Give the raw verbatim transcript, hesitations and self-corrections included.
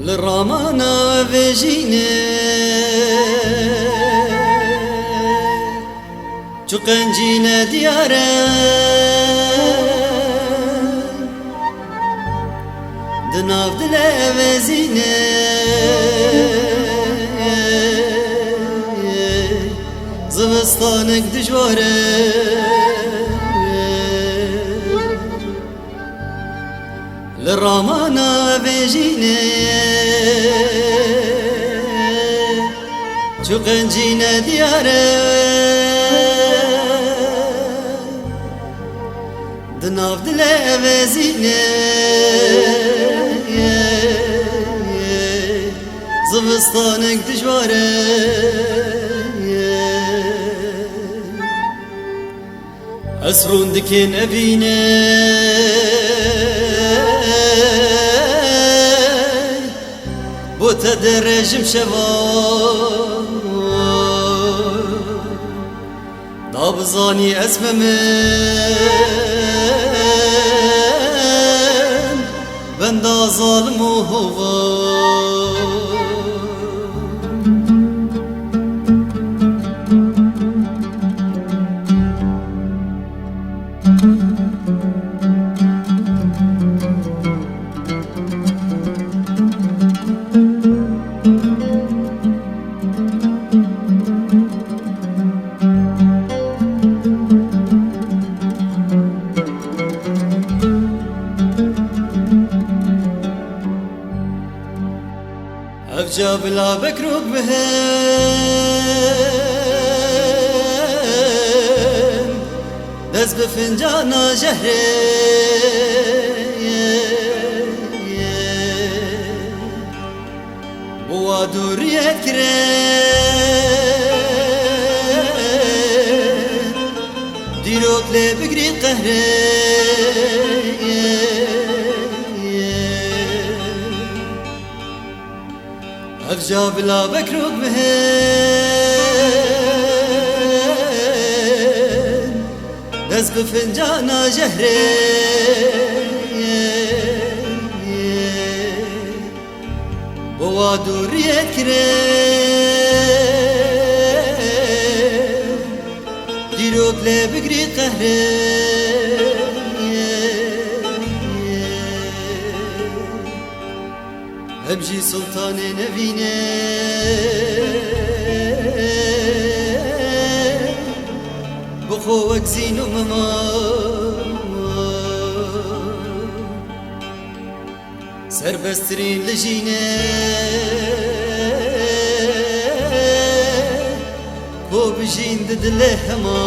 Li ramana vê jînê çu qencî ne diyar e, di nav dilê vê zînê zivistanek dijwar e. Li ramana vê jînê çu qencî ne diyar e, di nav dilê vê zînê zivistanek dijwar e. Ez rûn dikê nevîne, bo te dirêjim şeva. Da bizanî ez me min benda zalim û hova. Ev ca bila bekrok bihin, dest bi fincana jehrê. Bo wa dûriyet kirin, dîrok lê bigirî qehrê. Ev ca bila bekrok bihin, dest bi fincana jehrê. Bo wa dûriyet kirin, dîrok lê bigirî qehrê. Em jî sultanê nevîne, bi xwe wek zîn û mema. Serbesttirîn li jînê, ku bijîn di dilê hema.